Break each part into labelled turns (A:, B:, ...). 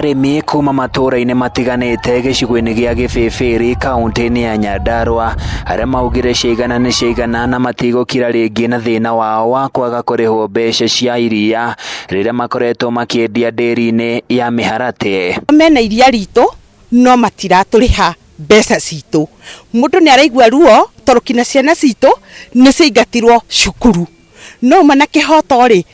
A: arĩmi kuma matũũra-inĩ matiganĩte gĩcigo-inĩ gĩa Gĩbĩbĩri kaũntĩ-inĩ ya Nyandarũa arĩa maugire ciaigana nĩ ciaigana na matigũkira rĩngĩ na thĩna wao wa kwaga kũrĩhwo mbeca cia iria rĩrĩa makoretwo makĩendia ndĩri-inĩ ya mĩharatĩ.
B: Mena iria ritũ no matiratũrĩha mbeca citũ. Mũndũ nĩ araigua ruo tondũ kinya ciana citũ nĩ ciaingatirwo cukuru. No uma na kĩhoto rĩ,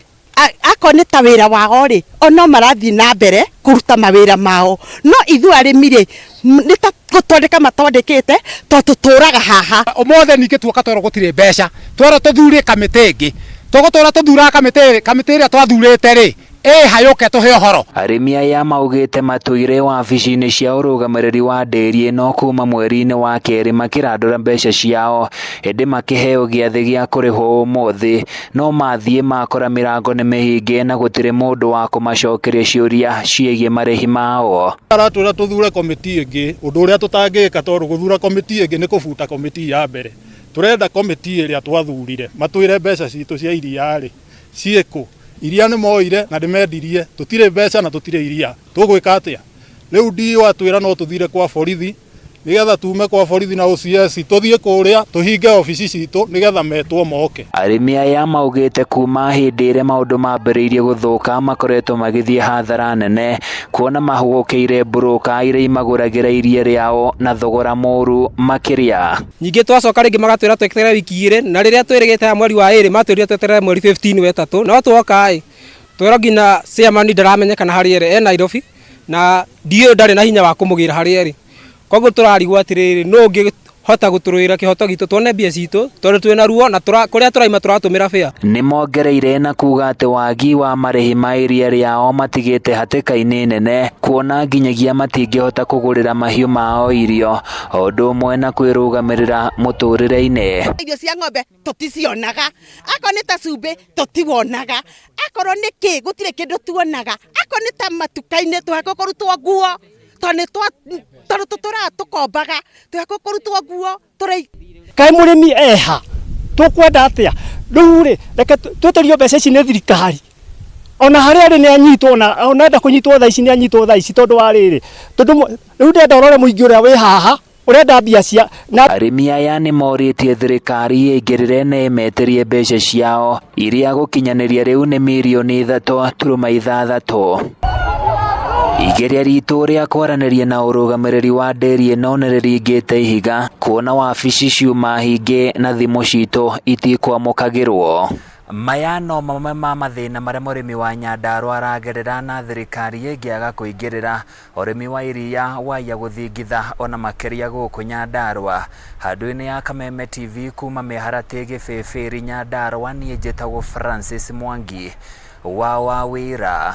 B: akorwo nĩ ta wĩra wao rĩ, o no marathiĩ na mbere kũruta mawĩra mao. No ithuĩ arĩmi rĩ, nĩ ta gũtwandĩka matwandĩkĩte tondũ tũtũraga haha.
C: Ũmũthĩ ningĩ tuoka twerwo gũtirĩ mbeca, twerwo tũthure kamĩtĩ ĩngĩ. Tũgũtũra tũthuraga kamĩtĩ, kamĩtĩ ĩrĩa twathurĩte rĩ, ĩha yũke tũhe ũhoro.
A: Arĩmi aya maugĩte matũire wabici-inĩ cia ũrũgamĩrĩri wa ndĩri ĩno kuma mweri-inĩ wa kerĩ makĩrandũra mbeca ciao, ĩndĩ makĩheo gĩathĩ gĩa kũrĩhwo ũmũthĩ, no mathiĩ makora mĩrango nĩ mĩhinge na gũtirĩ mũndũ wa kũmacokeria ciũria ciĩgiĩ marĩhi mao.
D: Aratwĩra tũthure komiti ĩngĩ, ũndũ ũrĩa tũtangĩka tondũ gũthura komiti ĩngĩ nĩ kũbuta komiti ya mbere. Tũrenda komiti ĩrĩa twathurire matwĩre mbeca citũ cia iria rĩ ciĩkũ. Iria nĩ moire na nĩmendirie, tũtirĩ mbeca na tũtirĩ iria, tũgwĩka atĩa? Rĩu DO atwĩra no tũthire kwa borithi nĩgetha tume kwa borithi na OCS tũthiĩ kũrĩa tũhinge obici citũ nĩgetha metwo moke.
A: Arĩmi aya maugĩte kuma hĩndĩ ĩrĩa maũndũ mambĩrĩirie gũthũka makoretwo magĩthiĩ hathara nene kuona mahũgũkĩire mburũka iria imagũragĩra iria rĩao na thogora mũru makĩria.
E: Ningĩ twacoka rĩngĩ magatwĩra tweterere wiki igĩrĩ, na rĩrĩa twĩrĩgĩte ya mweri wa ĩrĩ matwĩrire tweterere mweri 15 wa ĩtatũ, no twoka ĩ twerwo nginya chairman ndaramenyekana harĩa ĩrĩ, e Nairobi na DO ndarĩ na hinya wa kũmũgĩra harĩa ĩrĩ. Koguo tũrarigwo atĩrĩrĩ, nũ ũngĩhota gũtũrũĩra kĩhoto gitũ tuone mbia citũ, tondũ twĩna ruo na kũrĩa tũraima tũratũmĩra fare.
A: Nĩ mongereire na kuga atĩ wagi wa marĩhi ma iria rĩao matigĩte hatĩka-inĩ nene kuona nginyagia matingĩhota kũgũrĩra mahiũ mao irio o ũndũ ũmwe na kwĩrũgamĩrĩra mũtũrĩre-inĩ.
B: Irio cia ng'ombe tũticionaga, akorwo nĩ ta cumbĩ tũtiwonaga, akorwo nĩ kĩ gũtirĩ kĩndũ tuonaga, akorwo nĩ ta matuka-inĩ twahakwo kũrutwo nguo tondũ tũtũraga tũkombaga, twahakwo kũrutwo nguo tũrĩ.
F: Kaĩ mũrĩmi eha tũkwenda atĩa? Rĩu rĩ, reke twĩtĩrio mbeca ici nĩ thirikari. Ona harĩa arĩ nĩ anyitwo, ona enda kũnyitwo thaa ici nĩ anyitwo thaa ici tondũ wa rĩrĩ, tondũ rĩu ndĩrenda ũrore mũingĩ ũrĩa wĩ haha, ũrenda mbia cia na.
A: Arĩmi aya nĩ morĩtie thirikari ĩingĩrĩre na ĩmetĩrie mbeca ciao iria gũkinyanĩria rĩu nĩ mirioni 3.6. Igeria ritũ rĩa kwaranĩria na ũrũgamĩrĩri wa ndĩri ĩno nĩ rĩringĩte ihiga kuona wabici ciuma hinge na thimũ citũ itikwamũkagĩrwo. Maya no mamwe ma mathĩna marĩa mũrĩmi wa Nyandarũa aragerera na thirikari ĩngĩaga kũingĩrĩra ũrĩmi wa iria waiya gũthingitha ona makĩria gũkũ Nyandarũa. Handũ-inĩ ya Kameme TV kuma mĩharatĩ Gĩbĩbĩri Nyandarũa, niĩ njĩtagwo Francis Mwangi wa Wawĩra.